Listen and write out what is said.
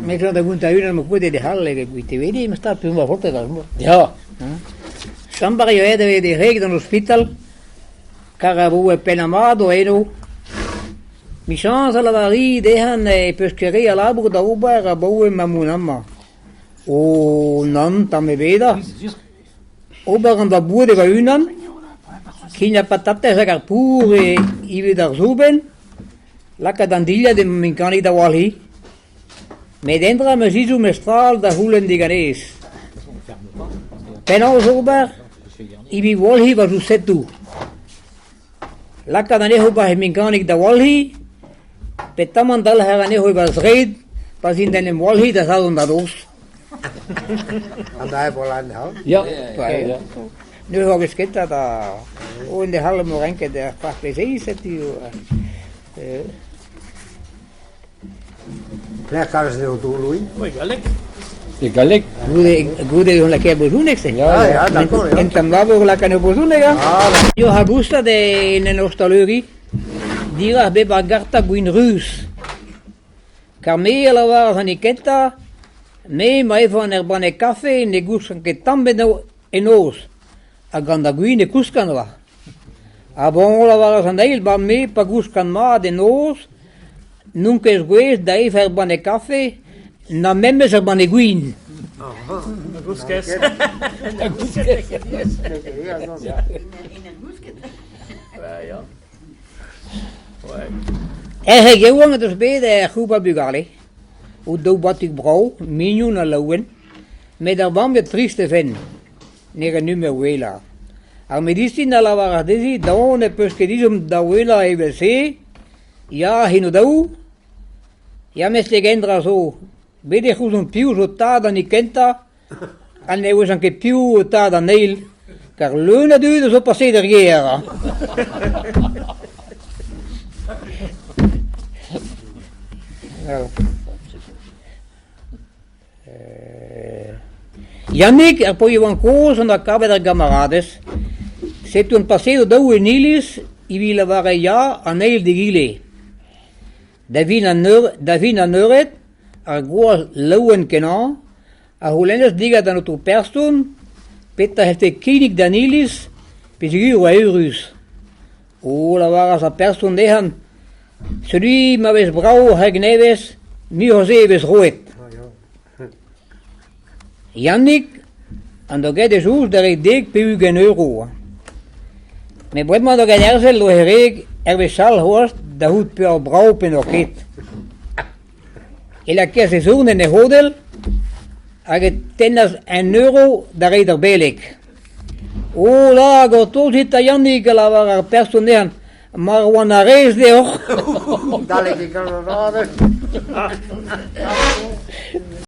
Me zo da gontañ unan ma kouezhet e c'hall e gwitevedi ma stad piv ma faotet ar mor. Ya. Chamber eo aet evit e reg d'an ospital kar a vo pennañ mat o eno. Michañs a lavari dezhañ e peus ket re a labour da ober abaoe ma mont amañ. O nann, tamm ebet da. Ober gant va boued e va-unan, kignañ patatez hag ar pour ivez d'ar soubenn, lakaat an dilhad em menkani da walc'hiñ. Met endra ma zizou mestral da c'houlenn diganez. Penaos ober evit walc'hiñ va zousetoù? Lakaat anezho 'ba he minkanig da walc'hiñ, petamant dalc'her anezho e va zreid pa'z int d'en em walc'hiñ da sadorn da noz. An dra eo lan ha? Ya, ya. Neuze oa bet kentañ da o en dec'h all emañ renket er park lezeiz setu. Pelec'h kalz eo Doloui? E galleg. E galleg. Goude, goude on lakaet brezhoneg se. Ya, ya, d'accord, ya. En tamm labour lakaat eo brezhoneg, hein? Ah, Yo ha boustad en en ostaleri, dirak bep ar garta gwin ruz. Kar me a lavaras an kentañ, me ma evan er banne kafe ne gouskan ket tamm en noz. Ha gant ar gwin e kouskan war. Ha bon, lavaras an eil, ba me pa gouskan mat en noz, n'on ket gouest da evañ ur banne kafe, na memes ur banne gwin. Da gouskez. Da gouskez. Erc'heg yaouank o deus bet er c'houblad bugale, o daou batig brav, mignon ha laouen, met ar vamm eo trist he fenn. Ne ran nemet ouelañ. Ar medisin a lavaras dezhi daon ne peus ket ezhomm da ouelañ evel-se, ya hen o-daou. Ya mes dra zo, bet e c'houzon piv zo tad an hini kentañ ha ne ouezan ket piv eo tad an eil, kar leun a dud a zo paseet er gêr. Yannig, ar paotr yaouank kozh en doa kavet ar gamaradez. Setu on paseet o-daou en iliz evit lavaret ya an eil d'egile. Da fin an da fin an eured, ar gwaz laouen-kenañ a c'houlennas digant an aotrou person petra c'hellfe kinnig d'an iliz peogwir e oa eürus. O lavaras ar person dezhañ, seul ma vez brav hag nevez, muioc'h-se e vez roet. Yannig en doa graet e soñj da reiñ dek pe 20 euro. Met bremañ doa graet herzel o herreg hervez all c'hoazh da c'hoût peoc'h brav pe n'oa ket. E lakaas e zourn en e c'hodell hag e tennas un euro da reiñ d'ar beleg. O la, gortozit 'ta Yannig, a lavar ar person dezhañ, mar oan a-rez deoc'h. Dalek e galon.